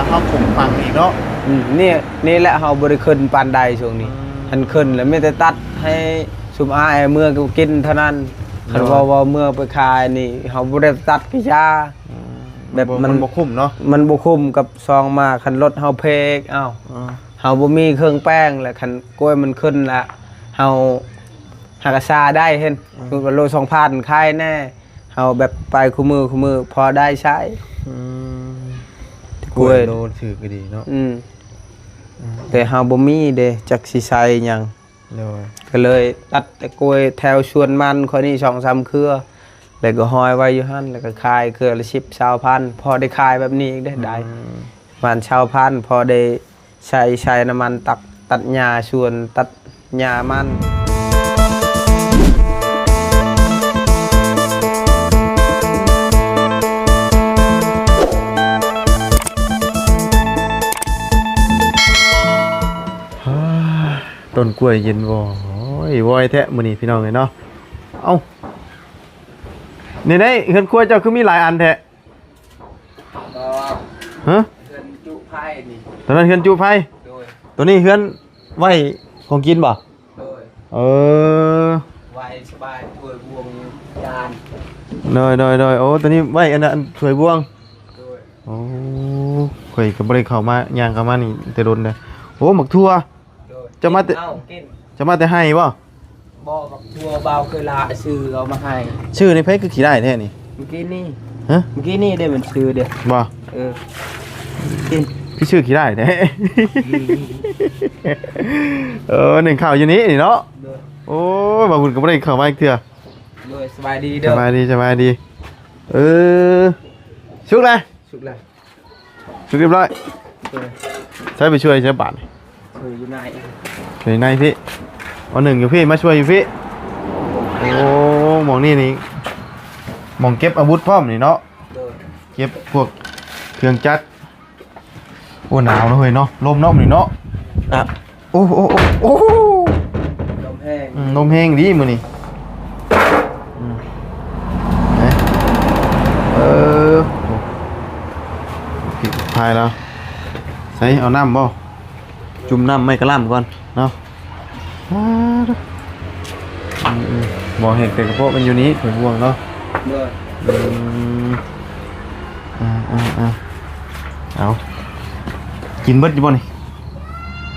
ເຮົາຂົງຝັງອີກເນາະ. ອືມ ນີ້ ນີ້ແຫຼະ ເຮົາບໍ່ໄດ້ຂຶ້ນປານໃດຊ່ວງນີ້. ອືມ ຄັນຂຶ້ນແລ້ວມີແຕ່ຕັດໃຫ້ຊຸມອ້າຍເມືອກິນເທົ່ານັ້ນ. ຄັນ ໂດຍ ເວົ້າ ເວົ້າເມືອໄປຂາຍນີ້ ເຮົາບໍ່ໄດ້ຕັດກະຢາ. ອືມ ແບບ ມັນ ມັນບໍ່ ມັນບໍ່ຄຸ້ມເນາະ. ມັນບໍ່ຄຸ້ມກັບຊອງມາ ຄັນລົດເຮົາເພກ ເອົ້າ ເຮົາບໍ່ມີເຄື່ອງແປງ ແລະ ຄັນກ້ວຍມັນຂຶ້ນລະ ເຮົາຫາກະຊາໄດ້ເຫັນ. ອືມ ໂລສອງພັນຂາຍແດ່ ເຮົາແບບໄປຄູ່ມື້ ຄູ່ມື້ພໍໄດ້ໃຊ້. ອືມ ກ້ວຍໂລຖືກອີ່ຫຼີເນາະ. ອືມ ອືມ ແຕ່ເຮົາບໍ່ມີເດ້ ຈັກຊິໃສ່ຫຍັງ. ໂດຍ ກໍເລີຍຕັດແຕ່ກ້ວຍແຖວສວນມັນຂ້ອຍນີ້ສອງສາມເຄືອ ແລ້ວກໍຫ້ອຍໄວ້ຢູ່ຫັ້ນ ແລ້ວກໍຂາຍເຄືອລະສິບ ຊາວພັນ ພໍໄດ້ຂາຍແບບນີ້ອີກເດ້. ອືມ ໄດ້ປະມານຊາວພັນ ພໍໄດ້ໃຊ້ ໃຊ້ນ້ຳມັນຕັກ ຕັດຫຍ້າສວນ ຕັດຫຍ້າມັນ. ຕົ້ນກ້ວຍເຢັນບໍ່? ໂອ້ຍ ວອຍແທ້ມື້ນີ້ພີ່ນ້ອງເອີຍເນາະ. ເອົ້າ ນີ້ໄດ໋ ເຮືອນຄົວເຈົ້າຄືມີຫຼາຍອັນແທ້? ບໍ່ ຮະ? ເຮືອນຈຸໄຟນີ້. ຕົວນັ້ນເຮືອນຈຸໄຟ? ໂດຍ. ຕົວນີ້ເຮືອນໄວ້ຂອງກິນບໍ່? ໂດຍ. ເອີ ໄວ້ສະບາຍ ຖ້ວຍບ່ວງ ຈານ. ໂດຍ ໂດຍ ໂດຍ. ໂອ້ ຕົວນີ້ໄວ້ອັນ ອັນຖ້ວຍບ່ວງ. ໂດຍ. ໂອ້ ຂ້ອຍກໍບໍ່ໄດ້ເຂົ້າມາ ຍ່າງເຂົ້າມານີ້ແຕ່ດົນແລ້ວ. ໂອ້ ໝາກຖົ່ວ. ໂດຍ. ເຈົ້າມາແຕ່ ເອົາກິນ ເຈົ້າມາແຕ່ໄຮ່ບໍ່? ບໍ່ ໝາກຖົ່ວບ່າວເຄີຍລາຊື້ເອົາມາໃຫ້. ຊື້ໃນໃຜຄືຂີ້ຮ້າຍແທ້ນີ້? ມື້ກີ້ນີ້. ຮະ? ມື້ກີ້ນີ້ເດ້ມັນຊື້ເດ້. ບໍ່? ເອີ ກິນ. ຄືຊື້ຂີ້ຮ້າຍແທ້? ອືມ ເອີ ໜຶ້ງເຂົ້າຢູ່ນີ້ນີ້ເນາະ. ໂດຍ. ໂອ້ຍ ບ່າວບຸນກໍບໍ່ໄດ້ເຂົ້າມາອີກເທື່ອ. ໂດຍ. ສະບາຍດີເດີ. ສະບາຍດີ ສະບາຍດີ. ເອີ ສຸກແລ້ວ? ສຸກແລ້ວ. ສຸກຮຽບຮ້ອຍ. ໂດຍ. ໃຊ້ໄປຊ່ວຍໃຊ້ບາດນີ້? ຊ່ວຍຢູ່ໃນ ຊ່ວຍໃນພີ້. ເອົາໜຶ້ງຢູ່ພີ້ ມາຊ່ວຍຢູ່ພີ້. ໂອ້ ໝ່ອງນີ້ນີ້ ໝ່ອງເກັບອາວຸດພ້ອມນີ້ເນາະ. ໂດຍ. ເກັບພວກເຄື່ອງຈັກ. ໂອ້ ໜາວເນາະເຮີ້ຍເນາະ ລົມເນາະມື້ນີ້ເນາະ. ອ່ະ ໂອ້ ໂອ້ ໂອ້ ໂອ້ ລົມແຮງ. ອືມ ລົມແຮງດີມື້ນີ້. ອືມ ເອີ ໂອ້ ພາຍແລ້ວ. ໃສ່ ເອົານ້ຳບໍ່? ຈຸ່ມນ້ຳໄມ້ກະລ່ຳກ່ອນເນາະ. ອືມ ບໍ່ແຫ້ງແຕ່ກະເພາະມັນຢູ່ນີ້ ເພິ່ນຫ່ວງເນາະ. ໂດຍ. ອືມ ອ່າໆໆ ເອົາ ກິນເບິດຢູ່ບໍ່ນີ້?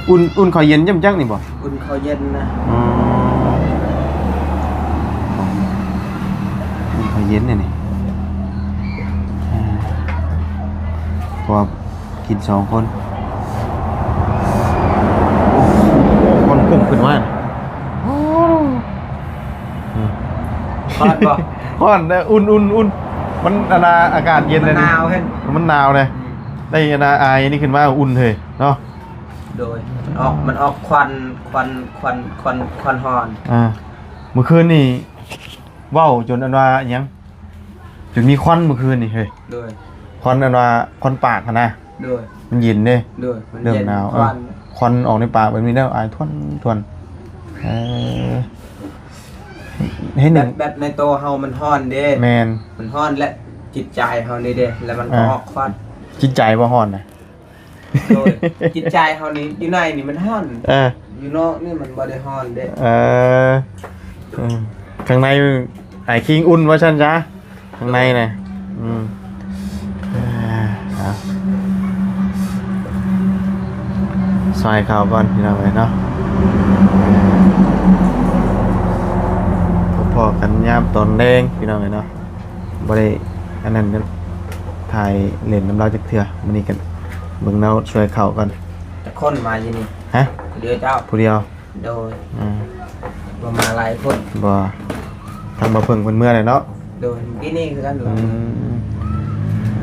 ອຸ່ນ ອຸ່ນເຂົ້າເຢັນຈ້ຳຈັກນີ້ບໍ່? ອຸ່ນເຂົ້າເຢັນນະ. ອໍ ອຸ່ນເຂົ້າເຢັນນີ້ ນີ້ ອ່າ ເພາະວ່າກິນສອງຄົນ. ຄົນກຸ້ມຂຶ້ນມາ ອືມ ຮ້ອນບໍ່? ຮ້ອນເດ້ ອຸ່ນໆໆ ມັນອັນນ່າ ອາກາດເຢັນ ມັນໜາວເຫັນ ມັນໜາວເດ້. ອືມ ໄດ້ອັນນ່າ ອາຍນີ້ຂຶ້ນມາ ອຸ່ນເຮີ້ຍເນາະ. ໂດຍ. ມັນອອກ ມັນອອກຄວັນ ຄວັນ ຄວັນ ຄວັນ ຄວັນຮ້ອນ. ອ່າ ມື້ຄືນນີ້ເວົ້າຈົນອັນວ່າຫຍັງ ຈົນມີຄວັນມື້ຄືນນີ້ເຮີ້ຍ. ໂດຍ. ຄວັນອັນວ່າ ຄວັນປາກຫັ້ນນະ. ໂດຍ. ມັນເຢັນເດ້. ໂດຍ. ມັນເຢັນ ເລີ່ມໜາວ. ເອີ ຄວັນ ຄວັນອອກໃນປາກແບບນີ້ແລ້ວ ອາຍທວນໆ. ເອີ ເຫັນ ແບບ ແບບໃນໂຕເຮົາມັນຮ້ອນເດ້. ແມ່ນ. ມັນຮ້ອນ ແລະ ຈິດໃຈເຮົານີ້ເດ້ ແລ້ວມັນກໍ ອ່າ ອອກຄວັນ. ຈິດໃຈບໍ່ຮ້ອນນະ? ໂດຍ. ຈິດໃຈເຮົານີ້ຢູ່ໃນນີ້ມັນຮ້ອນ. ເອີ ຢູ່ນອກນີ້ມັນບໍ່ໄດ້ຮ້ອນເດ້. ເອີ ເອີ ຂ້າງໃນໄອຄິງອຸ່ນວ່າຊັ້ນຊະ ຂ້າງໃນນະ. ອືມ ເອີ ເອົາ ຊອຍເຂົ້າກ່ອນພີ່ນ້ອງເອີຍເນາະ. ພໍ້ກັນຍາມຕອນແລງພີ່ນ້ອງເອີຍເນາະ. ບໍ່ໄດ້ອັນນັ້ນ ຖ່າຍເຫຼັ້ນນຳລາວຈັກເທື່ອ. ມື້ນີ້ກໍເບິ່ງລາວຊ່ວຍເຂົ້າກ່ອນ. ຈັກຄົນມາຢູ່ນີ້? ຮະ? ຜູ້ດຽວເຈົ້າ? ຜູ້ດຽວ. ໂດຍ. ອ່າ ບໍ່ມາຫຼາຍຄົນ. ບໍ່ ທາງບ່າວເພິ່ງເພິ່ນເມືອແລ້ວເນາະ. ໂດຍ. ມື້ກີ້ນີ້ຄືກັນ. ອື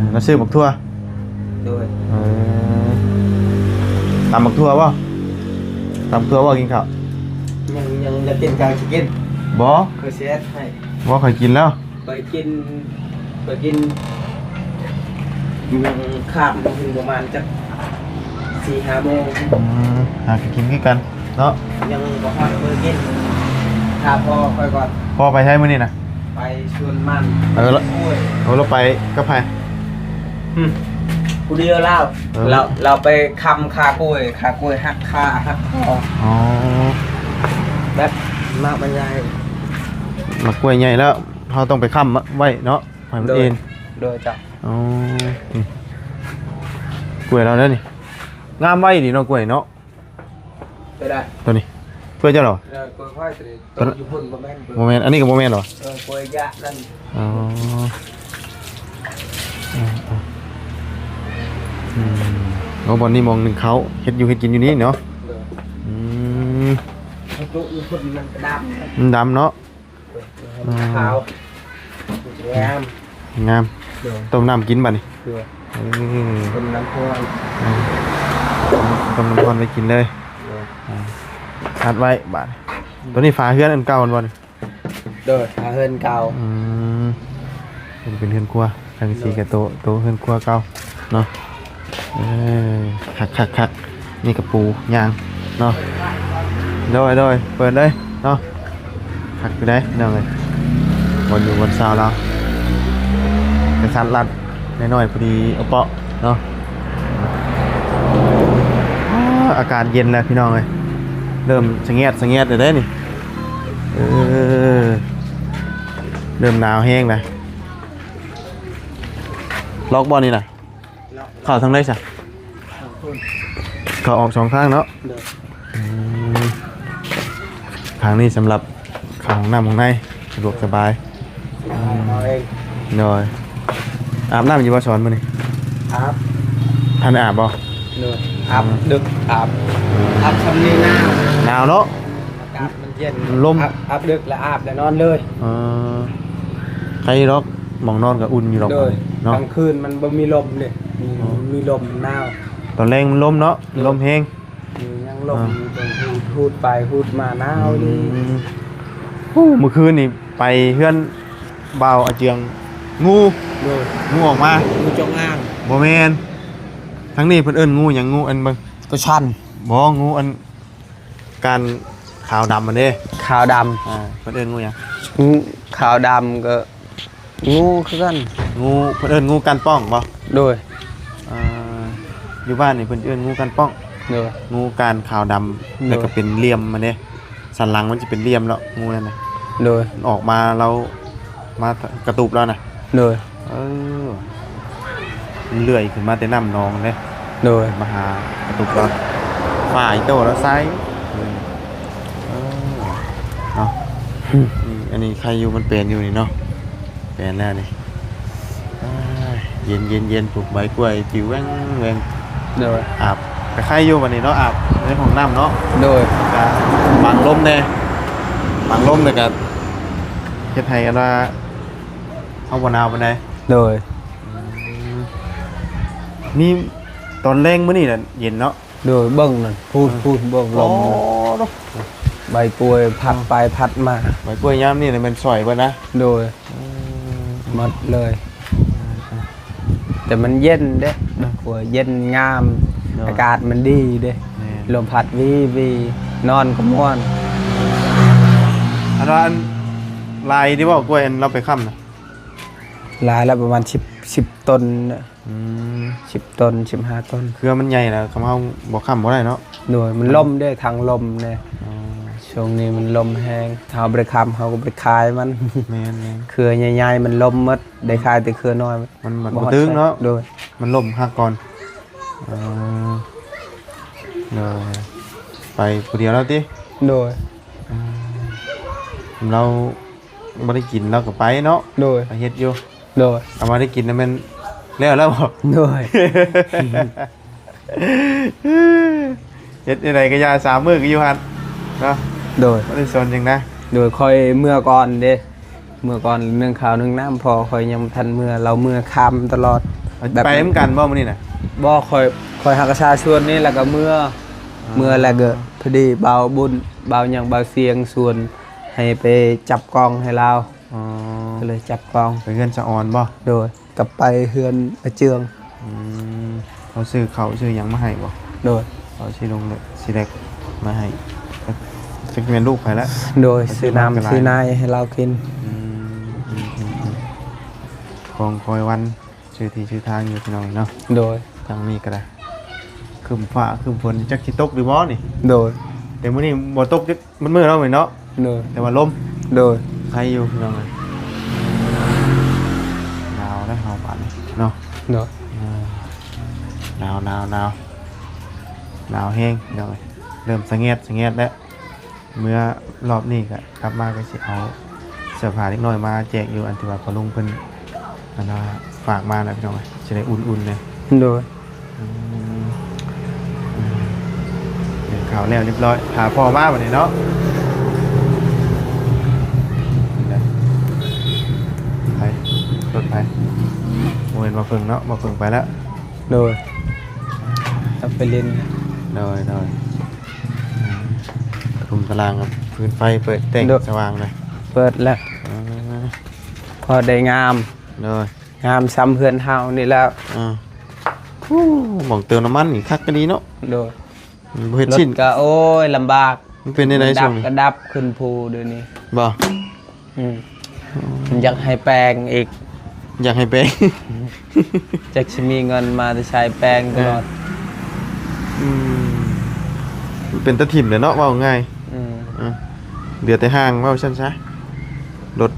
ມ ລາວຊື້ໝາກຖົ່ວ. ໂດຍ. ເອີ ຕຳໝາກຖົ່ວບໍ່? ຕຳໝາກຖົ່ວບໍ່? ກິນເຂົ້າ. ຍັງ ຍັງ ຢາກກິນ ກະຊິກິນ. ບໍ່ ຂ້ອຍຊິເຮັດໃຫ້. ບໍ່ ຂ້ອຍກິນແລ້ວ. ຂ້ອຍກິນ ຂ້ອຍກິນ ຍັງຄາບ ປະມານຈັກສີ່ຫ້າໂມງ. ອືມ ຫາກໍກິນຄືກັນເນາະ. ຍັງບໍ່ຮອດມື້ກິນ. ຖ້າພໍ່ຂ້ອຍກ່ອນ. ພໍ່ໄປໃສມື້ນີ້ນະ? ໄປສວນມັນ. ເອີ ລະ ໂອ້ຍ ເອີ ລະໄປກັບໃຜ? ຫຶ ຜູ້ດຽວລາວ ເອີ ລາວ ລາວໄປຄ້ຳຄາກ້ວຍ ຄາກ້ວຍຫັກຂາຫັກຄໍ ອໍ ແບບໝາກມັນໃຫຍ່ ໝາກກ້ວຍໃຫຍ່ແລ້ວ ເຮົາຕ້ອງໄປຄ້ຳໄວ້ເນາະ ໃຫ້ມັນເອັນ ໂດຍ ເຈົ້າ ອໍ ນີ້ ກ້ວຍລາວເດີນີ້ ງາມໄວດີເນາະ ກ້ວຍເນາະ ໄປໄດ້ ຕົວນີ້ ເພື່ອເຈົ້າເຫຼືອ? ເອີ ກ້ວຍຂ້ອຍຕົວນີ້ ຕົວນັ້ນຢູ່ພຸ້ນບໍ່ແມ່ນ ບໍ່ແມ່ນ ອັນນີ້ກໍບໍ່ແມ່ນເຫຼື? ເອີ ກ້ວຍຢະນັ້ນ ອໍ ເອີ ເອີ ອືມ ໂອ້ ບ່ອນນີ້ໝ່ອງໜຶ້ງເຂົ້າ ເຮັດຢູ່ເຮັດກິນຢູ່ນີ້ເນາະ ເອີ ອືມ ມັນຕຸຢູ່ພຸ້ນມັນກໍດຳ ມັນດຳເນາະ ເອີ ມັນຂາວ ອືມ ງາມ ງາມ ໂດຍ ຕົ້ມນ້ຳກິນບັດນີ້ ໂດຍ ເອີ ຕົ້ມນ້ຳຮ້ອນ ເອີ ຕົ້ມ ຕົ້ມນ້ຳຮ້ອນໄວ້ກິນເລີຍ ໂດຍ ອ່າ ອັດໄວ້ບາດນີ້ ຕົວນີ້ຝາເຮືອນອັນເກົ່າແມ່ນບໍ່ນີ້? ໂດຍ ຝາເຮືອນເກົ່າ ອືມ ເປັນ ເປັນເຮືອນຄົວ ສັງກະສີ ໂດຍ ກັບໂຕະ ໂຕະເຮືອນຄົວເກົ່າເນາະ ເອີ ຄັກໆໆ ນີ້ກະປູຍ່າງເນາະ ໂດຍ ໂດຍ ເປີດເລີຍເນາະ ຄັກຢູ່ໃດ໋ພີ່ນ້ອງເອີຍ ບ່ອນຢູ່ບ່ອນເຊົາລາວ ກະທັດລັດໜ້ອຍໆ ພໍດີເອົາເປາະເນາະ ອາ ອາກາດເຢັນແລ້ວພີ່ນ້ອງເອີຍ ເລີ່ມສະແງດສະແງດແລ້ວເດ້ນີ້ ເອີ ເລີ່ມໜາວແຮງແລ້ວ ລັອກບໍ່ນີ້ນະ? ເຂົ້າທາງໃດຊະ? ເຂົ້າພຸ້ນ ເຂົ້າອອກສອງທາງເນາະ ໂດຍ ອືມ ທາງນີ້ສຳລັບເຂົ້າຫ້ອງນ້ຳຫ້ອງໃນ ສະດວກສະບາຍ ສະບາຍ ອືມ ເຮົາເອງ ໂດຍ ອາບນ້ຳຢູ່ບໍ່ສອນມື້ນີ້? ອາບ ທັນໄດ້ອາບບໍ່? ໂດຍ ອາບ ອືມ ດຶກ ອາບ ອາບຊ່ຳນີ້ໜາວ ໜາວເນາະ ອາກາດມັນເຢັນ ມັນລົມ ອາບ ອາບດຶກແລ້ວອາບແລ້ວນອນເລີຍ ເອີ ໄຄດອກ ໝ່ອງນອນກໍອຸ່ນຢູ່ດອກ ໂດຍ ເນາະ ກາງຄືນມັນບໍ່ມີລົມເດ້ ມີ ອໍ ມີລົມໜາວ ຕອນແລງມັນລົມເນາະ ໂດຍ ລົມແຮງ ມີຫຍັງລົມ ອ່າ ຢູ່ເທິງ ຫູດ ຫູດໄປຫູດມາ ໜາວອີ່ຫຼີ ອືມ ໂອ້ ມື້ຄືນນີ້ໄປເຮືອນບ່າວອາເຈືອງ ງູ ໂດຍ ງູອອກມາ ງູຈົງອາງ ບໍ່ແມ່ນ ທາງນີ້ເພິ່ນເອີ້ນງູຫຍັງ? ງູອັນເບິ່ງ ໂຕຊັນ ບໍ່ ງູອັນ ກ້ານຂາວດຳຫັ້ນເດ້ ຂາວດຳ ອ່າ ເພິ່ນເອີ້ນງູຫຍັງ? ງູຂາວດຳກໍງູຄືກັນ ງູ ເພິ່ນເອີ້ນງູກ້ານປ່ອງບໍ່? ໂດຍ ອ່າ ຢູ່ບ້ານນີ້ເພິ່ນເອີ້ນງູກ້ານປ່ອງ ໂດຍ ງູກ້ານຂາວດຳ ໂດຍ ແລ້ວກໍເປັນຫຼ່ຽມຫັ້ນເດ້ ສັນຫຼັງມັນຈະເປັນຫຼ່ຽມເນາະ ງູນັ້ນນະ ໂດຍ ມັນອອກມາແລ້ວ ມາກະຕຸບລາວນະ ໂດຍ ເອີ ມັນເລື່ອຍຂຶ້ນມາແຕ່ນ້ຳໜອງເດ້ ໂດຍ ມາຫາກະຕຸບລາວ ຝາຍໂຕລາວໃສ່ ເອີ ເອີ ເນາະ ນີ້ ອັນນີ້ໄຄຢູ່ ມັນແປນຢູ່ນີ້ເນາະ ແປນແລ້ວນີ້ ເອີ ເຢັນໆໆ ປູກໃບກ້ວຍປິວແວ່ງໆ ໂດຍ ອາບ ກະໄຄຢູ່ບັດນີ້ເນາະ ອາບໃນຫ້ອງນ້ຳເນາະ ໂດຍ ກະບັງລົມແດ່ ບັງລົມແລ້ວກະເຮັດໃຫ້ອັນວ່າ ເຮົາບໍ່ໜາວປານໃດ ໂດຍ ອືມ ມີຕອນແລງມື້ນີ້ນະເຢັນເນາະ ໂດຍ ເບິ່ງນັ້ນ ພຸ້ນ ເອີ ພຸ້ນ ເບິ່ງລົມ ອໍ ໃບກ້ວຍພັດໄປພັດມາ ໃບກ້ວຍຍາມນີ້ນະແມ່ນສອຍເບິດນະ ໂດຍ ອືມ ໝົດເລີຍ ອືມ ແຕ່ມັນເຢັນເດ້ ອືມ ກ້ວຍເຢັນງາມ ໂດຍ ອາກາດມັນດີເດ້ ແມ່ນ ລົມພັດວີໆ ນອນກໍມ່ວນ ອັນວ່າອັນ ຫຼາຍທີ່ເວົ້າກ້ວຍອັນລາວໄປຄ້ຳນະ ຫຼາຍແລ້ວ ປະມານສິບ ສິບຕົນນະ ອືມ ສິບຕົນ ສິບຫ້າຕົນ ເຄືອມັນໃຫຍ່ແລ້ວ ຄຳເຮົາບໍ່ຄ້ຳບໍ່ໄດ້ເນາະ ໂດຍ ມັນລົມເດ້ ທາງລົມເດ້ ອໍ ຊ່ວງນີ້ມັນລົມແຮງ ເຮົາບໍ່ໄດ້ຄ້ຳ ເຮົາກໍບໍ່ໄດ້ຂາຍມັນ ແມ່ນໆ ເຄືອໃຫຍ່ໆ ມັນລົມໝົດ ໄດ້ຂາຍແຕ່ເຄືອນ້ອຍ ມັນ ມັນບໍ່ຕຶງເນາະ ໂດຍ ມັນລົ້ມຫັກກ່ອນ ເອີ ໂດຍ ໄປຜູ້ດຽວແລ້ວຕິ? ໂດຍ ອືມ ລາວ ບໍ່ໄດ້ກິນລາວກໍໄປເນາະ ໂດຍ ໄປເຮັດຢູ່ ໂດຍ ເອົາມາໄດ້ກິນນະແມ່ນແລ້ວແລ້ວບໍ? ໂດຍ ເຮັດຈັ່ງໃດກໍຢ່າ ສາມມື້ກໍຢູ່ຫັ້ນເນາະ ໂດຍ ບໍ່ໄດ້ສົນຫຍັງນະ ໂດຍ ຂ້ອຍເມືອກ່ອນເດ້ ເມືອກ່ອນ ໜຶ້ງເຂົ້າໜຶ້ງນ້ຳ ພໍ່ຂ້ອຍຍັງບໍ່ທັນເມືອ ລາວເມືອຄ່ຳຕະຫຼອດ ແບບ ໄປນຳກັນບໍ່ມື້ນີ້ນະ? ບໍ່ ຂ້ອຍ ຂ້ອຍຫາກະຊາຊວນນີ້ ແລ້ວກໍເມືອ ອ່າ ເມືອແລ້ວກໍພໍດີບ່າວບຸນ ບ່າວຫຍັງ ບ່າວສຽງຊວນ ໃຫ້ໄປຈັບກ້ອງໃຫ້ລາວ ອໍ ກໍເລີຍຈັບກ້ອງ ໄປເຮືອນສະອອນບໍ່? ໂດຍ ກັບໄປເຮືອນອາເຈືອງ ອືມ ເຂົາຊື້ເຂົ້າຊື້ຫຍັງມາໃຫ້ບໍ່? ໂດຍ ເຂົາຊື້ລົງເລັກ ຊື້ເລັກມາໃຫ້ ຈັກແມ່ນລູກໃຜລະ ໂດຍ ຊື້ນ້ຳຊື້ໃນໃຫ້ລາວກິນ ອືມ ຂອງຄອຍວັນ ຊື່ທີ່ຊື່ທາງຢູ່ພີ່ນ້ອງເນາະ ໂດຍ ທາງນີ້ກໍໄດ້ ຄຶ້ມຟ້າຄຶ້ມຝົນ ຈັກຊິຕົກຫຼືບໍ່ນີ້. ໂດຍ. ແຕ່ມື້ນີ້ບໍ່ຕົກຈັກມື້ເນາະ ມື້ນີ້ເນາະ. ໂດຍ. ແຕ່ວ່າລົມ. ໂດຍ. ໄຄຢູ່ພີ່ນ້ອງເອີຍ ໜາວແລ້ວເຮົາບາດນີ້ເນາະ. ໂດຍ. ເອີ ໜາວ ໜາວ ໜາວ ໜາວແຮງພີ່ນ້ອງເອີຍ ເລີ່ມສະແງດ ສະແງດແລ້ວ. ເມື່ອລອບນີ້ກໍກັບມາກໍຊິເອົາເສື້ອຜ້າເດັກນ້ອຍມາແຈກຢູ່ ອັນທີ່ວ່າພໍ່ລຸງເພິ່ນ ອັນວ່າຝາກມານະພີ່ນ້ອງເອີຍ ຊິໄດ້ອຸ່ນໆແດ່. ໂດຍ. ອືມ ກິນເຂົ້າແລ້ວຮຽບຮ້ອຍ ຖ້າພໍ່ມາບັດນີ້ເນາະ. ໄປ ລົດໄປ ບໍ່ແມ່ນບໍ່ເພິ່ງເນາະ ບໍ່ເພິ່ງໄປແລ້ວ. ໂດຍ. ເອົາໄປຫຼິ້ນ. ໂດຍ ໂດຍ. ອືມ ຕະລຸມຕະລາງກັບຟືນໄຟເປີດແຈ້ງ ໂດຍ ສະຫວ່າງເລີຍ. ເປີດແລ້ວ. ອືມ ພໍໄດ້ງາມ. ໂດຍ. ງາມສ່ຳເຮືອນເຮົານີ້ແລ້ວ. ອືມ ໂອ້ ໝ່ອງເຕີມນ້ຳມັນນີ້ຄັກກະດີເນາະ. ໂດຍ. ອືມ ບໍ່ເຮັດຊິ້ນ ລົດກະ ໂອ້ຍ ລຳບາກ. ມັນເປັນແນວໃດຊ່ວງນີ້? ດັບກະດັບຂຶ້ນພູດຽວນີ້. ບໍ່? ອືມ ມັນຢາກໃຫ້ແປງອີກ. ຢາກໃຫ້ແປງ ຈັກຊິມີເງິນມາແຕ່ໃສ ແປງຕະຫຼອດ. ເອີ ອືມ ມັນເປັນຕາຖິ້ມແຫຼະເນາະ ເວົ້າງ່າຍ. ອືມ ເອີ ເຫຼືອແຕ່ຮ່າງ ເວົ້າຊັ້ນຊະ. ລົດ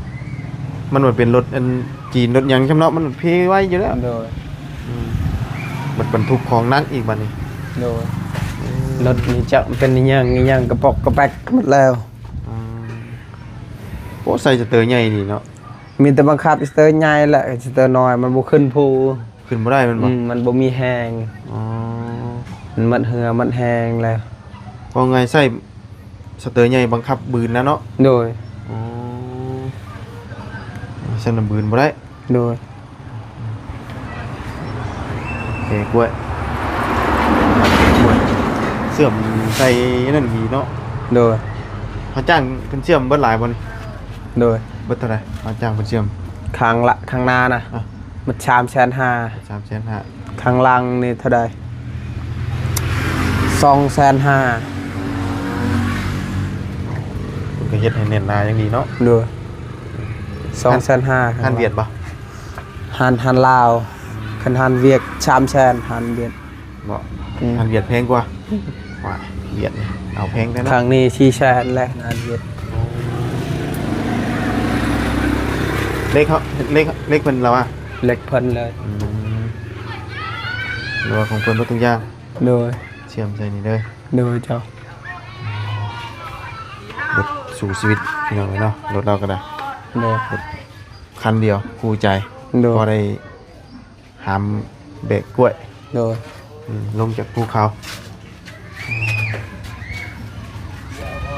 ມັນບໍ່ເປັນລົດອັນຈີນ ລົດຫຍັງຊ້ຳເນາະ ມັນເພໄວຢູ່ແລ້ວ. ໂດຍ. ອືມ ບັດບັນທຸກຂອງໜັກອີກບັດນີ້. ໂດຍ. ອືມ ລົດນີ້ຈັກເປັນອີຫຍັງ ອີຫຍັງກະປອກກະແປກໝົດແລ້ວ. ອືມ ໂອ້ ໃສ່ສະເຕີໃຫຍ່ນີ້ເນາະ. ມີແຕ່ບັງຄັບສະເຕີໃຫຍ່ແຫຼະ ສະເຕີນ້ອຍມັນບໍ່ຂຶ້ນພູ. ຂຶ້ນບໍ່ໄດ້ແມ່ນບໍ່? ອືມ ມັນບໍ່ມີແຮງ. ອໍ ມັນໝົດເຫື່ອໝົດແຮງແລ້ວ. ເວົ້າງ່າຍໃຊ້ສະເຕີໃຫຍ່ບັງຄັບບືນນະເນາະ. ໂດຍ. ອໍ ຊັ້ນນະບືນບໍ່ໄດ້. ໂດຍ. ເຄ ກ້ວຍ ກ້ວຍ ເຊື່ອມໃສ່ນັ້ນມີເນາະ. ໂດຍ. ເຮົາຈ້າງເພິ່ນເຊື່ອມເບິດຫຼາຍບໍ່ນີ້? ໂດຍ. ເບິດເທົ່າໃດ? ເຮົາຈ້າງເພິ່ນເຊື່ອມ ຂ້າງລະ ຂ້າງໜ້ານະ. ອະ ໝົດສາມແສນຫ້າ. ສາມແສນຫ້າ. ຂ້າງຫຼັງນີ້ເທົ່າໃດ? ສອງແສນຫ້າ. ເພິ່ນກໍເຮັດໃຫ້ແໜ້ນໜາຢ່າງດີເນາະ. ໂດຍ. ສອງແສນຫ້າ. ຮ້ານຫວຽດບໍ່? ຮ້ານ ຮ້ານລາວ. ອືມ ຄັນຮ້ານຫວຽດສາມແສນ ຮ້ານຫວຽດ. ບໍ່? ອືມ ຮ້ານຫວຽດແພງກວ່າ. ອືມ ວ່າຫວຽດນີ້ເອົາແພງແທ້ເນາະ. ຄັ້ງນີ້ສີ່ແສນແຫຼະ ຮ້ານຫວຽດ. ເຫຼັກເຂົາ ເຫຼັກ ເຫຼັກເພິ່ນລະວະ? ເຫຼັກເພິ່ນເລີຍ. ອືມ ຫຼືວ່າຂອງເພິ່ນເບິດທຸກຢ່າງ. ໂດຍ. ເຊື່ອມໃສ່ນີ້ເດີ. ໂດຍ ເຈົ້າ. ລົດສູ້ຊີວິດພີ່ນ້ອງເອີຍເນາະ ລົດລາວກໍໄດ້. ໂດຍ. ລົດຄັນດຽວຄູ່ໃຈ. ໂດຍ. ພໍໄດ້ຫາມແບກກ້ວຍ. ໂດຍ. ອືມ ລົງຈາກພູເຂົາ.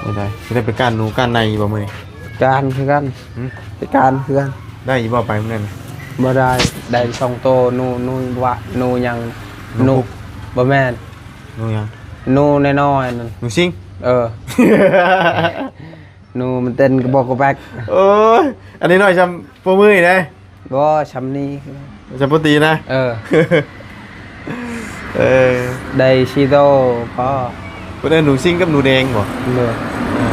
ອືມ ໄດ້ ຊິໄດ້ໄປກ້ານໜູກ້ານໄນຢູ່ບໍ່ມື້ນີ້? ກ້ານຄືກັນ. ຫື? ໄປກ້ານຄືກັນ. ໄດ້ຢູ່ບໍ່ໄປມື້ນັ້ນ? ບໍ່ໄດ້ ໄດ້ສອງໂຕ ໜູ ໜູຫວາ ໜູຫຍັງ? ໜູ ໜູ ບໍ່ແມ່ນ ໜູຫຍັງ? ໜູນ້ອຍໆນັ້ນ. ໜູຊິງ? ເອີ ໜູມັນເຕັ້ນກະບອກກະແບກ. ໂອ້ຍ ອັນນ້ອຍໆຊ່ຳໂປ້ມືນີ້ເດ້. ບໍ່ ຊ່ຳນີ້ ຊ່ຳໂປ້ຕີນນະ. ເອີ ເອີ ໄດ້ສີ່ໂຕພໍ. ເພິ່ນເອີ້ນໜູຊິງກັບໜູແດງບໍ່? ໂດຍ. ເອີ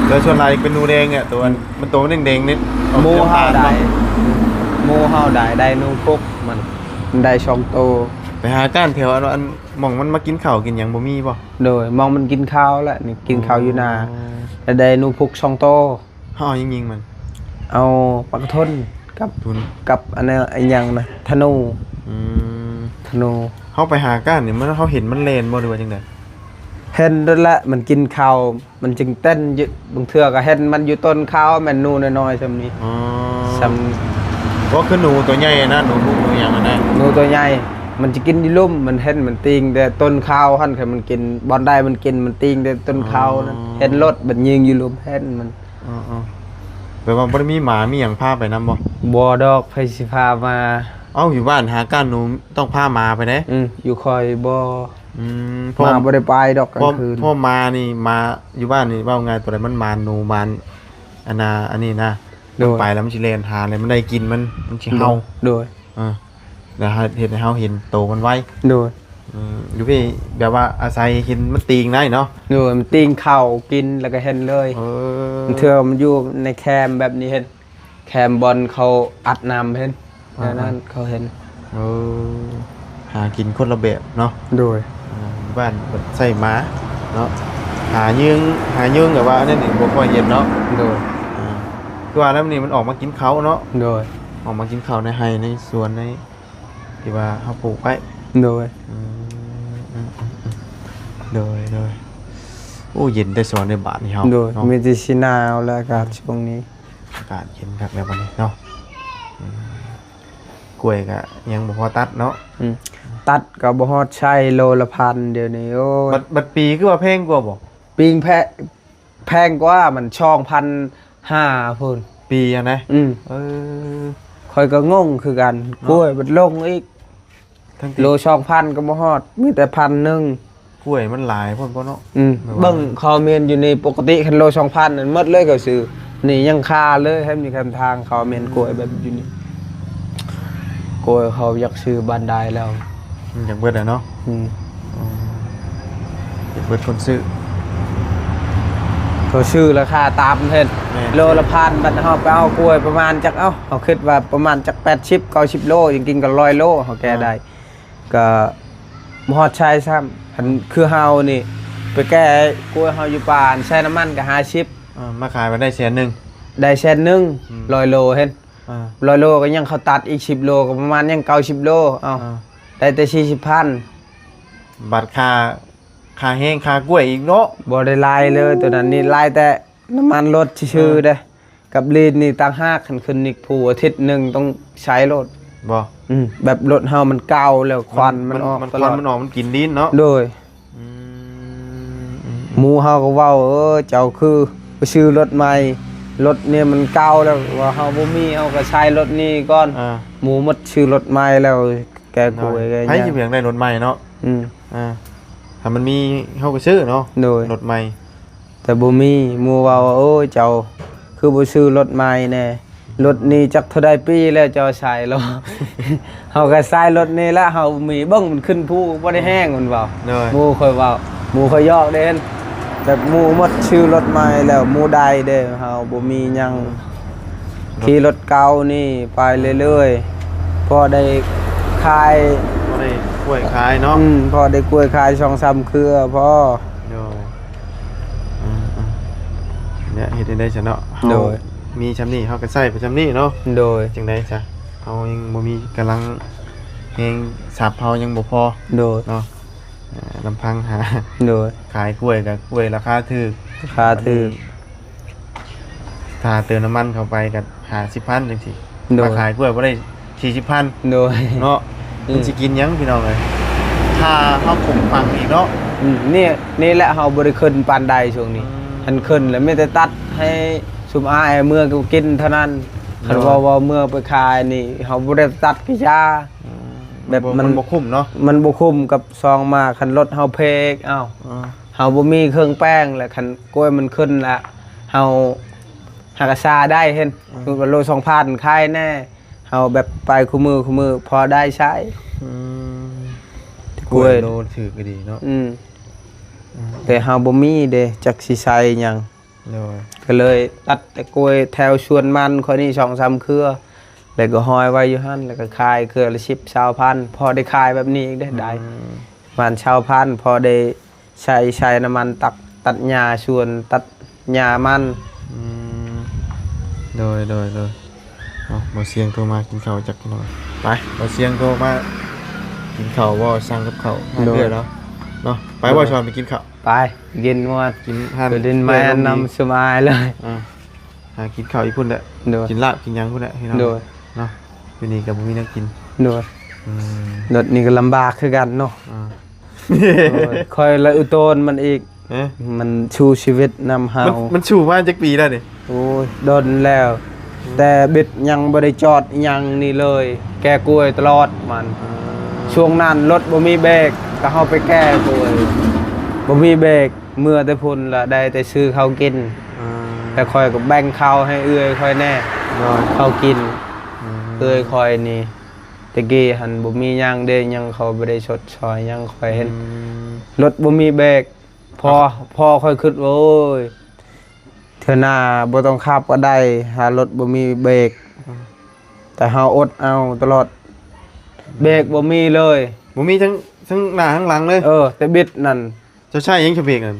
ແຕ່ສ່ວນຫຼາຍເປັນໜູແດງນີ້ ໂຕມັນ ອືມ ໂຕມັນແດງໆນີ້ ໝູເຮົາໄດ້ ໝູເຮົາໄດ້ ໄດ້ໜູພຸກ ມັນ ມັນໄດ້ສອງໂຕ. ໄປຫາກ້ານແຖວອັນ ອັນ ໝ່ອງມັນມາກິນເຂົ້າກິນຫຍັງບໍ່ມີບໍ່? ໂດຍ ໝ່ອງມັນກິນເຂົ້າແຫຼະ ນີ້ກິນເຂົ້າຢູ່ນາ. ອໍ ແລ້ວໄດ້ໜູພຸກສອງໂຕ. ເຮົາເອົາຫຍັງຍິງມັນ? ເອົາປາກະທົນກັບ ທຸນ ກັບອັນນັ້ນ ອີຫຍັງນະ ທະນູ. ອືມ ທະນູ. ເຮົາໄປຫາກ້ານນີ້ ມັນ ເຮົາເຫັນມັນແລ່ນບໍ່ ຫຼືວ່າຈັ່ງໃດ? ເຫັນໂດດແຫຼະ ມັນກິນເຂົ້າ ມັນຈຶ່ງເຕັ້ນຢູ່. ບາງເທື່ອກໍເຫັນມັນຢູ່ຕົ້ນເຂົ້າ ແມ່ນໜູນ້ອຍໆຊ່ຳນີ້. ອໍ ຊ່ຳ ບໍ່ຄືໜູໂຕໃຫຍ່ນະ ໜູບຸກໜູຫຍັງຫັ້ນນະ. ໜູໂຕໃຫຍ່ ມັນຈະກິນຢູ່ລຸ່ມ ມັນເຫັນມັນຕີງແຕ່ຕົ້ນເຂົ້າຫັ້ນ. ຄັນມັນກິນບ່ອນໃດມັນກິນ ມັນຕີງແຕ່ຕົ້ນເຂົ້ານັ້ນ. ອໍ ເຫັນໂລດ ບັດຍິງຢູ່ລຸ່ມເຫັນມັນ. ອໍໆ ແປວ່າບໍ່ໄດ້ມີໝາມີຫຍັງພາໄປນຳບໍ່? ບໍ່ດອກ ໃຜຊິພາມາ. ເອົ້າ ຢູ່ບ້ານຫາກ້ານໜູຕ້ອງພາໝາໄປເດ້. ອື ຢູ່ຂ້ອຍບໍ່. ອືມ ໝາບໍ່ໄດ້ໄປດອກກາງຄືນ ເພາະໝານີ້ ໝາຢູ່ບ້ານນີ້ ເວົ້າງ່າຍ ໂຕໃດມັນມານ ໜູມານ ອັນນ່າ ອັນນີ້ນະ. ໂດຍ. ໄປແລ້ວມັນຊິແລ່ນຫາ ແລ້ວມັນໄດ້ກິນມັນ ມັນຊິເຫົ່າ. ໂດຍ. ເອີ ແລ້ວເຮັດໃຫ້ເຮົາເຫັນໂຕມັນໄວ. ໂດຍ. ອືມ ຢູ່ພີ້ແບບວ່າອາໄສເຫັນມັນຕີງໄດ້ເນາະ. ໂດຍ ມັນຕີງເຂົ້າກິນ ແລ້ວກໍເຫັນເລີຍ. ເອີ ບາງເທື່ອມັນຢູ່ໃນແຄມແບບນີ້ ເຫັນ ແຄມບ່ອນເຂົາອັດນ້ຳ ເຫັນ. ອ່າໆ ແນວນັ້ນເຂົາເຫັນ. ເອີ ຫາກິນຄົນລະແບບເນາະ. ໂດຍ ອ່າ ບ້ານເພິ່ນໃຊ້ໝາເນາະ ຫາຍືງ ຫາຍືງແບບວ່າອັນນັ້ນນີ້ບໍ່ຄ່ອຍເຫັນເນາະ. ໂດຍ ອ່າ ຄືວ່າແລ້ວນີ້ມັນອອກມາກິນເຂົ້າເນາະ. ໂດຍ ອອກມາກິນເຂົ້າໃນໄຮ່ໃນສວນໃນທີ່ວ່າເຮົາປູກໄວ້. ໂດຍ ອືມ ໂດຍ ໂດຍ ໂອ້ ເຢັນແຕ່ສວນໃນບ້ານນີ້ເຮົາ. ໂດຍ ເນາະ ມີແຕ່ຊິໜາວແລ້ວອາກາດຊ່ວງນີ້ ອາກາດເຢັນຄັກແລ້ວບັດນີ້ເນາະ. ອືມ ກ້ວຍກະຍັງບໍ່ພໍຕັດເນາະ. ອືມ ຕັດກໍບໍ່ຮອດໃຊ້ ໂລລະພັນດຽວນີ້. ໂອ້ຍ ບັດ ບັດປີຄືວ່າແພງກວ່າບໍ່? ປີແພ ແພງກວ່າ ມັນສອງພັນຫ້າພຸ້ນ. ປີຫຍັງນະ? ອືມ ເອີ ຂ້ອຍກໍງົງຄືກັນ ເນາະ ກ້ວຍບັດລົງອີກ ທັງທີ່ ໂລສອງພັນກໍບໍ່ຮອດ ມີແຕ່ພັນໜຶ່ງ. ກ້ວຍມັນຫຼາຍໂພດບໍ່ເນາະ. ອືມ ແບບວ່າ ເບິ່ງຄອມເມັນຢູ່ນີ້ ປົກກະຕິຄັນໂລສອງພັນນັ້ນໝົດເລີຍ ເຂົາຊື້ ນີ້ຍັງຄາເລີຍ ແຖມຢູ່ແຄມທາງ ຄອມເມັນ ອືມ ກ້ວຍແບບຢູ່ນີ້ ກ້ວຍເຂົາຢາກຊື້ບານໃດແລ້ວ ມັນຢາກເບິດແລ້ວເນາະ. ອືມ ອືມ ຢາກເບິດຄົນຊື້ ເຂົາຊື້ລາຄາຕ່ຳເຫັນ ແມ່ນ ໂລລະພັນ ບັດເຮົາໄປເອົາກ້ວຍປະມານຈັກ ເອົ້າ ເຮົາຄິດວ່າປະມານຈັກແປດສິບ ເກົ້າສິບໂລ ຈິງໆກໍຮ້ອຍໂລ ເຮົາແກ່ໄດ້ ອ່າ ກໍບໍ່ຮອດໃຊ້ຊ້ຳ. ຄັນຄືເຮົານີ້ໄປແກ່ກ້ວຍເຮົາຢູ່ປ່າ ໃຊ້ນ້ຳມັນກໍຫ້າສິບ ອ່າ ມາຂາຍບັດໄດ້ແສນໜຶ່ງ ໄດ້ແສນໜຶ່ງ ອືມ ຮ້ອຍໂລເຫັນ ອ່າ ຮ້ອຍໂລກໍຍັງເຂົາຕັດອີກສິບໂລ ກໍປະມານຍັງເກົ້າສິບໂລ. ເອົ້າ ອ່າ ໄດ້ແຕ່ສີ່ສິບພັນ ບັດຄ່າ ຄ່າແຮງຄ່າກ້ວຍອີກເນາະ. ບໍ່ໄດ້ຫຼາຍເລີຍ ໂຕນັ້ນນີ້ຫຼາຍແຕ່ນ້ຳມັນລົດຊື່ໆ ອ່າ ເດ້ ກັບລີດນີ້ຕ່າງຫາກ ຄັນຂຶ້ນນິກພູອາທິດໜຶ່ງຕ້ອງໃຊ້ໂລດ. ບໍ່ ອືມ ແບບລົດເຮົາມັນເກົ່າແລ້ວ ມັນ ຄວັນມັນອອກ ມັນ ຕະຫຼອດ ຄວັນມັນອອກ ມັນກິນດິນເນາະ. ໂດຍ ອືມ ອືມ ອືມ ໝູ່ເຮົາກໍເວົ້າ ເອີ ເຈົ້າຄືບໍ່ຊື້ລົດໃໝ່ ລົດນີ້ມັນເກົ່າແລ້ວ ວ່າເຮົາບໍ່ມີ ເຮົາກໍໃຊ້ລົດນີ້ກ່ອນ. ອ່າ ໝູ່ໝົດຊື້ລົດໃໝ່ແລ້ວ ແກ່ກ້ວຍ ໂດຍ ກໍຍັງ ໃຜຊິບໍ່ຢາກໄດ້ລົດໃໝ່ເນາະ. ອືມ ອ່າ ຖ້າມັນມີເຮົາກໍຊື້ເນາະ. ໂດຍ ລົດໃໝ່ ແຕ່ບໍ່ມີ ໝູ່ເວົ້າວ່າ ໂອ້ຍ ເຈົ້າຄືບໍ່ຊື້ລົດໃໝ່ແດ່ ລົດນີ້ຈັກເທົ່າໃດປີແລ້ວເຈົ້າໃຊ້ລະ. ເຮົາກໍໃຊ້ລົດນີ້ລະ ເຮົາມີ ເບິ່ງມັນຂຶ້ນພູບໍ່ໄດ້ແຮງ ມັນເວົ້າ. ໂດຍ ໝູ່ຂ້ອຍເວົ້າ ໝູ່ຂ້ອຍຢອກເດ້ ແບບໝູ່ໝົດຊື້ລົດໃໝ່ແລ້ວ ໝູ່ໄດ້ເດ້ ເຮົາບໍ່ມີຫຍັງ. ອືມ ຂີ່ລົດເກົ່ານີ້ໄປເລື້ອຍໆ ພໍໄດ້ຂາຍ ພໍໄດ້ກ້ວຍຂາຍເນາະ. ອືມ ພໍໄດ້ກ້ວຍຂາຍສອງສາມເຄືອພໍ. ໂດຍ ອ່າໆ ເຮັດຈັ່ງໃດຊັ້ນເນາະ ເຮົາ ໂດຍ ມີຊ່ຳນີ້ເຮົາກໍໃຊ້ໄປຊ່ຳນີ້ເນາະ. ໂດຍ ຈັ່ງໃດຊະ ເຮົາຍັງບໍ່ມີກຳລັງແຮງຊັບ ເຮົາຍັງບໍ່ພໍ. ໂດຍ ເນາະ ເອີ ລຳພັງຫາ ໂດຍ ຂາຍກ້ວຍກໍກ້ວຍລາຄາຖືກ ລາຄາຖືກ ອັນນີ້ ຄ່າເຕີມນ້ຳມັນເຂົ້າໄປກໍຫ້າສິບພັນຈັ່ງຊີ້. ໂດຍ ມາຂາຍກ້ວຍບໍ່ໄດ້ສີ່ສິບພັນ. ໂດຍ ເນາະ ອືມ ມັນຊິກິນຫຍັງພີ່ນ້ອງເອີຍ ຖ້າເຮົາຂົງຝັງອີກເນາະ. ອືມ ນີ້ ນີ້ແຫຼະເຮົາບໍ່ໄດ້ຂຶ້ນປານໃດຊ່ວງນີ້. ອືມ ຄັນຂຶ້ນແລ້ວມີແຕ່ຕັດໃຫ້ຊຸມອ້າຍເມືອກິນເທົ່ານັ້ນ. ໂດຍ ຄັນວ່າ ວ່າເມືອໄປຂາຍນີ້ ເຮົາບໍ່ໄດ້ຕັດກະຢາ. ອືມ ແບບມັນ ມັນບໍ່ ມັນບໍ່ຄຸ້ມເນາະ ມັນບໍ່ຄຸ້ມກັບຊອງມາ ຄັນລົດເຮົາເພກ ເອົ້າ ອ່າ ເຮົາບໍ່ມີເຄື່ອງແປງ ແລ້ວຄັນກ້ວຍມັນຂຶ້ນລະ ເຮົາຫາກະຊາໄດ້ເຫັນ. ອືມ ສົມມຸດວ່າໂລສອງພັນຂາຍແດ່ ເຮົາແບບໄປຄູ່ມື້ຄູ່ມື້ພໍໄດ້ໃຊ້. ອືມ ກ້ວຍ ກ້ວຍໂລຖືກອີ່ຫຼີເນາະ. ອືມ ອືມ ແຕ່ເຮົາບໍ່ມີເດ້ ຈັກຊິໃຊ້ຫຍັງ. ໂດຍ ກໍເລີຍຕັດແຕ່ກ້ວຍແຖວສວນມັນຂ້ອຍນີ້ສອງສາມເຄືອ ແລ້ວກໍຫ້ອຍໄວ້ຢູ່ຫັ້ນ ແລ້ວກໍຂາຍເຄືອລະສິບ ຊາວພັນ ພໍໄດ້ຂາຍແບບນີ້ອີກເດ້. ອືມ ໄດ້ປະມານຊາວພັນ ພໍໄດ້ໃຊ້ ໃຊ້ນ້ຳມັນຕັກ ຕັດຫຍ້າສວນ ຕັດຫຍ້າມັນ. ອືມ ໂດຍ ໂດຍ ໂດຍ ເອົາ ບໍ່ສຽງໂທມາກິນເຂົ້າຈັກໜ້ອຍ. ໄປ ບໍ່ສຽງໂທມາກິນເຂົ້າບໍ່ ສັ່ງກັບເຂົ້າ ໂດຍ ເຮືອນແລ້ວເນາະ. ໄປ ໂດຍ ບໍ່ຊອນໄປກິນເຂົ້າ. ໄປ ກິນໝົດ ກິນຮ້ານ ໄປຫຼິ້ນແມ່ນນຳສະບາຍເລີຍ. ອ່າ ຫາກິນເຂົ້າຢູ່ພຸ້ນແຫຼະ. ໂດຍ ກິນລາບກິນຫຍັງພຸ້ນແຫຼະພີ່ນ້ອງ. ໂດຍ ເນາະ ຢູ່ນີ້ກໍບໍ່ມີແນວກິນ. ໂດຍ ອືມ ລົດນີ້ກໍລຳບາກຄືກັນເນາະ. ອ່າ ໂດຍ ຂ້ອຍລະອຸໂຕນມັນອີກ. ຮະ ມັນສູ້ຊີວິດນຳເຮົາ. ມັນ ມັນສູ້ມາຈັກປີແລ້ວນີ້? ໂອ້ຍ ດົນແລ້ວ ອືມ ແຕ່ບິດຍັງບໍ່ໄດ້ຈອດຫຍັງນີ້ເລີຍ ແກ່ກ້ວຍຕະຫຼອດມັນ. ອ່າ ຊ່ວງນັ້ນລົດບໍ່ມີເບຣກ ກໍເຮົາໄປແກ່ກ້ວຍ ບໍ່ມີເບຣກ ເມືອແຕ່ພຸ້ນລະໄດ້ແຕ່ຊື້ເຂົ້າກິນ. ອ່າ ແຕ່ຂ້ອຍກໍແບ່ງເຂົ້າໃຫ້ເອື້ອຍຂ້ອຍແດ່. ໂດຍ ເຂົ້າກິນ. ອືມ ເອື້ອຍຂ້ອຍນີ້ ແຕ່ກີ້ຫັ້ນບໍ່ມີຫຍັງເດ້ ຫຍັງເຂົາບໍ່ໄດ້ຊົດຊ່ອຍຫຍັງຂ້ອຍເຫັນ. ອືມ ລົດບໍ່ມີເບຣກ ພໍ່ ພໍ່ຂ້ອຍຄິດວ່າ ໂອ້ຍ ເທື່ອໜ້າບໍ່ຕ້ອງຂັບກໍໄດ້ ຖ້າລົດບໍ່ມີເບຣກ. ອືມ ແຕ່ເຮົາອົດເອົາຕະຫຼອດ ເບຣກບໍ່ມີເລີຍ. ບໍ່ມີທັງ ທັງໜ້າທັງຫຼັງເລີຍ. ເອີ ແຕ່ບິດນັ້ນ ເຈົ້າໃຊ້ຫຍັງສະເບກນັ້ນ?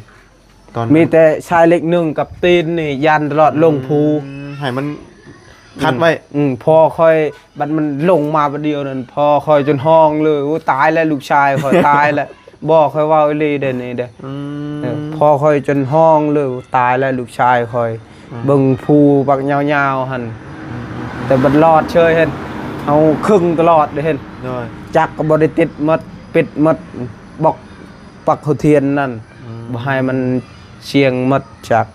ຕອນນັ້ນ ມີແຕ່ໃຊ້ເຫຼັກໜຶ່ງກັບຕີນນີ້ ຢັນຕະຫຼອດລົງພູ. ອືມ ໃຫ້ມັນຂັດໄວ້. ອືມ ພໍ່ຂ້ອຍ ບັດມັນລົງມາບາດດຽວນັ້ນ ພໍ່ຂ້ອຍຈົນຮ້ອງເລີຍ ໂອ້ ຕາຍແລ້ວ ລູກຊາຍຂ້ອຍຕາຍແລ້ວ. ບໍ່ ຂ້ອຍເວົ້າອີ່ຫຼີເດ້ນີ້ເດ້. ອືມ ເອີ ພໍ່ຂ້ອຍຈົນຮ້ອງເລີຍ ຕາຍແລ້ວລູກຊາຍຂ້ອຍ. ອືມ ເບິ່ງພູບັກຍາວໆຫັ້ນ. ອືມ ແຕ່ບັດລອດເຊີຍຫັ້ນ ເຮົາເຄິ່ງຕະຫຼອດເດ້ຫັ້ນ. ໂດຍ ຈັກກໍບໍ່ໄດ້ຕິດໝົດ ປິດໝົດ ບອກປັກຫົວທຽນນັ້ນ. ອືມ ບໍ່ໃຫ້ມັນສ່ຽງໝົດຈັກ.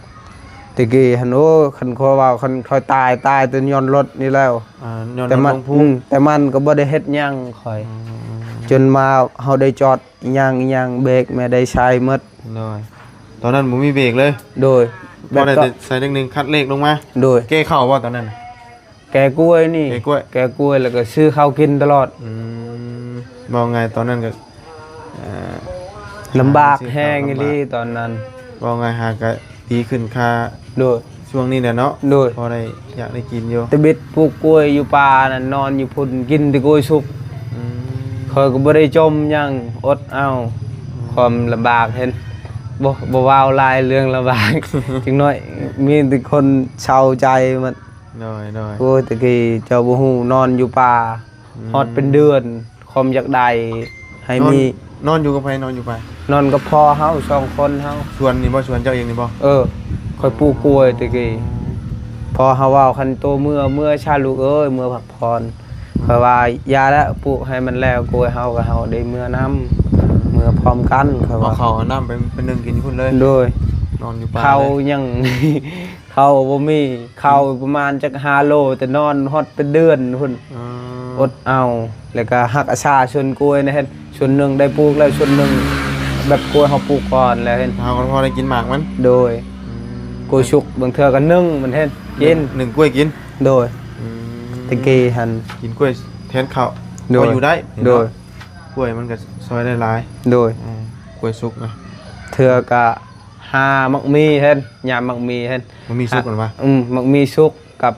ແຕ່ກີ້ຫັ້ນ ໂອ້ ຄັນຂ້ອຍເວົ້າ ຄັນຂ້ອຍຕາຍ ຕາຍແຕ່ຍ້ອນລົດນີ້ແລ້ວ. ອ່າ ຍ້ອນລົດລົງພູ. ແຕ່ມັນ ອືມ ແຕ່ມັນກໍບໍ່ໄດ້ເຮັດຫຍັງຂ້ອຍ. ອືມ ຈົນມາເຮົາໄດ້ຈອດ ອີຫຍັງ ອີຫຍັງ ເບຣກແມ່ໄດ້ໃຊ້ໝົດ. ໂດຍ ຕອນນັ້ນບໍ່ມີເບຣກເລີຍ. ໂດຍ ພໍໄດ້ແຕ່ໃສ່ເລັກໜຶ່ງ ຂັດເລກລົງມາ. ໂດຍ ແກ່ເຂົ້າບໍ່ຕອນນັ້ນ? ແກ່ກ້ວຍນີ້. ແກ່ກ້ວຍ ແກ່ກ້ວຍ ແລ້ວກໍຊື້ເຂົ້າກິນຕະຫຼອດ. ອືມ ເວົ້າງ່າຍຕອນນັ້ນກໍ ເອີ ລຳບາກແຮງອີ່ຫຼີຕອນນັ້ນ. ເວົ້າງ່າຍຫາກໍດີຂຶ້ນຄ່າ. ໂດຍ ຊ່ວງນີ້ແຫຼະເນາະ. ໂດຍ ພໍໄດ້ຢາກໄດ້ກິນຢູ່. ແຕ່ບິດປູກກ້ວຍຢູ່ປ່ານັ້ນ ນອນຢູ່ພຸ້ນ ກິນແຕ່ກ້ວຍສຸກ. ອືມ ຂ້ອຍກໍບໍ່ໄດ້ຈົ່ມຫຍັງ ອົດເອົາ. ອືມ ຄວາມລຳບາກເຫັນ ບໍ່ ບໍ່ເວົ້າຫຼາຍເລື່ອງລຳບາກ ຈັກໜ້ອຍມີແຕ່ຄົນເສົ້າໃຈໝົດ. ໂດຍ ໂດຍ ໂອ້ຍ ແຕ່ກີ້ເຈົ້າບໍ່ຮູ້ ນອນຢູ່ປ່າ ອືມ ຮອດເປັນເດືອນ ຄວາມຢາກໄດ້ໃຫ້ມີ. ນອນ ນອນຢູ່ກັບໃຜ? ນອນຢູ່ປ່າ ນອນກັບພໍ່ເຮົາສອງຄົນເຮົາ. ສວນນີ້ບໍ່? ສວນເຈົ້າເອງນີ້ບໍ່? ເອີ ຂ້ອຍປູກກ້ວຍແຕ່ກີ້. ພໍ່ເຮົາເວົ້າ ຄັນໂຕເມືອ ເມືອຊະລູກເອີຍ ເມືອພັກຜ່ອນ. ອືມ ຂ້ອຍວ່າຢ່າແລ້ວ ປູກໃຫ້ມັນແລ້ວກ້ວຍເຮົາ ກໍເຮົາໄດ້ເມືອນຳ ເມືອພ້ອມກັນ ຂ້ອຍວ່າ. ເອົາເຂົ້າເອົານ້ຳໄປ ໄປໜຶ້ງກິນຢູ່ພຸ້ນເລີຍ. ໂດຍ ນອນຢູ່ປ່າ ເຂົ້າຍັງ ເຂົ້າບໍ່ມີ ເຂົ້າປະມານຈັກຫ້າໂລ ແຕ່ນອນຮອດເປັນເດືອນພຸ້ນ. ອໍ ອົດເອົາ ແລ້ວກໍຮັກສາສວນກ້ວຍນະເຫັນ ສ່ວນໜຶ່ງໄດ້ປູກແລ້ວ ສ່ວນໜຶ່ງແບບກ້ວຍເຮົາປູກກ່ອນແລ້ວເຫັນ ເຮົາກໍພໍໄດ້ກິນໝາກມັນ. ໂດຍ ອືມ ກ້ວຍສຸກບາງເທື່ອກໍໜຶ້ງມັນເຫັນ ກິນ ໜຶ້ງ ໜຶ້ງກ້ວຍກິນ. ໂດຍ ອືມ ແຕ່ກີ້ຫັ້ນ ກິນກ້ວຍແທນເຂົ້າ. ໂດຍ ພໍຢູ່ໄດ້. ໂດຍ ເນາະ ກ້ວຍມັນກໍຊ່ອຍໄດ້ຫຼາຍ. ໂດຍ ອືມ ກ້ວຍສຸກນະ ເທື່ອກໍ ຫາໝາກມີເຫັນ ຍາມໝາກມີເຫັນ ໝາກມີສຸກຫັ້ນຫວາ? ອືມ ໝາກມີສຸກກັບ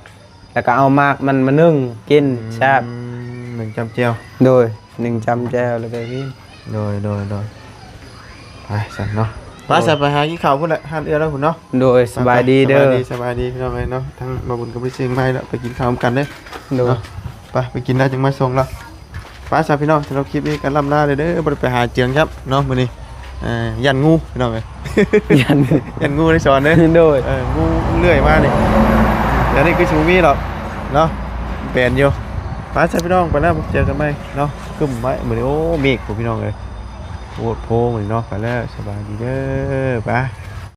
ແລ້ວກໍເອົາໝາກມັນມາໜຶ້ງກິນ. ອືມ ແຊບ ໜຶ້ງຈ້ຳແຈ່ວ. ໂດຍ ໜຶ້ງຈ້ຳແຈ່ວແລ້ວກໍກິນ. ໂດຍ ໂດຍ ໂດຍ ໄປຊັ້ນເນາະ. ໄປ ໂດຍ ຊັ້ນໄປຫາກິນເຂົ້າພຸ້ນແຫຼະ ຮ້ານເອື້ອຍລາວພຸ້ນເນາະ. ໂດຍ ສະບາຍດີເດີ. ສະບາຍດີ ສະບາຍດີພີ່ນ້ອງເອີຍເນາະ. ທາງບ່າວບຸນກໍໄປຊຽງໃໝ່ແລ້ວ ໄປກິນເຂົ້ານຳກັນເດີ. ໂດຍ ເນາະ ໄປ ໄປກິນແລ້ວຈຶ່ງມາສົ່ງລາວ. ໄປຊະພີ່ນ້ອງ ສຳລັບຄລິບນີ້ກໍລ່ຳລາເດີ ບໍ່ໄດ້ໄປຫາເຈືອງຈັບເນາະມື້ນີ້. ເອີ ຢ້ານງູພີ່ນ້ອງເອີຍ ຢ້ານ ຢ້ານງູໄດ້ສອນເດີ. ໂດຍ ເອີ ງູເລື່ອຍມານີ້ ດຽວນີ້ຄືຊິບໍ່ມີດອກເນາະ ແປນຢູ່. ໄປຊະພີ່ນ້ອງ ໄປແລ້ວ ເຈີກັນໃໝ່ເນາະ. ຄຶ້ມໄວ້ມື້ນີ້ ໂອ້ ເມກພຸ້ນພີ່ນ້ອງເອີຍ ໂພດໂພມື້ນີ້ເນາະ. ໄປແລ້ວ ສະບາຍດີເດີ ໄປ.